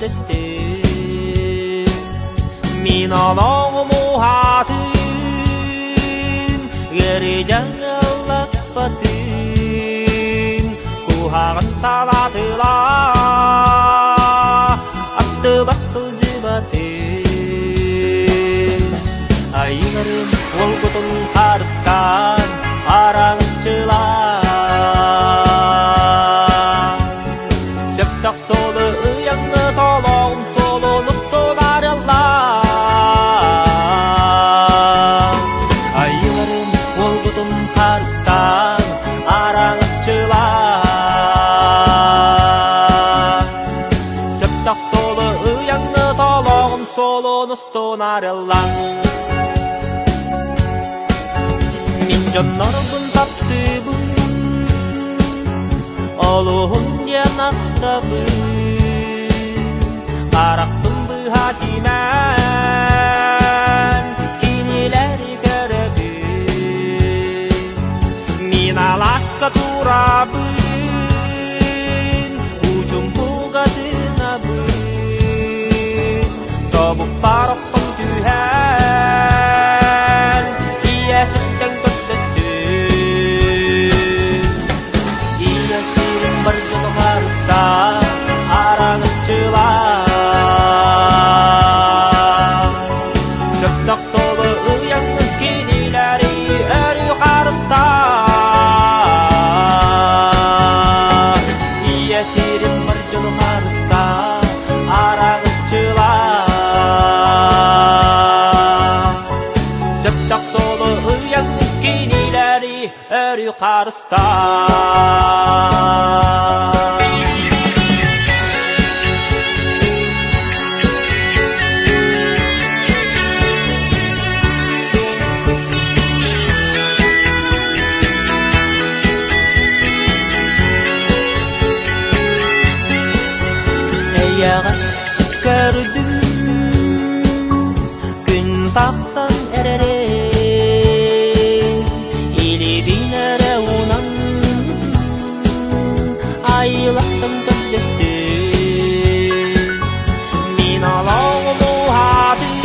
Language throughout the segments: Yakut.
көрдөстүм. Мин олоҕум уһаатын, ыарыы дьаҥыласпатын, куһаҕан салаатыла аттыбар сылдьыбатын. Айыларым уолгутун харыстаан, араҥаччылаан. Сөптөх суолу ыйаҥҥы толоҕум суолун устун арыллаан. Айыларым уолгутун харыстаан, араҥаччылаан. Сөптөх суолу ыйаҥҥы толоҕум суолун устун арыллаан. Мин дьоннорбун таптыыбын, олуһун диэн ахтабын, харахпын быһа симээн, кинилэри көрөбүн. Мин алааска турабын, учумпуга тыынабын, тобукпар охтон түһэн, ийэ сүттэн көрдөстүм. Ийэ сирин бар дьону харыстаа, араҥаччылаа. Сөптөх суолу ыйаҥҥын кинилэри өрүү харыстаа. Ийэ сирин бар дьону харыстаа, араҥаччылаа. Сөптөх суолу ыйаҥҥын кинилэри өрүү харыстаа. Эйэҕэс көрдүм күн тахсан эрэрин илиибин эрэ уунан айылаттан көрдөстүм мин олоҕум уһаатын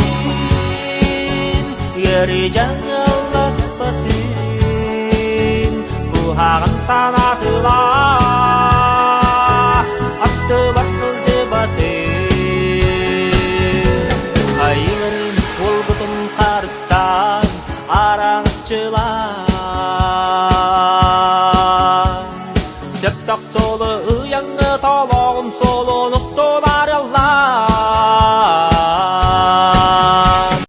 ыарыы дьаҥыласпатын куһаҕан санаатыла аттыбар сылдьыбатын айыларын уолгутун харыстаан араҥаччылаан сөптөх суол.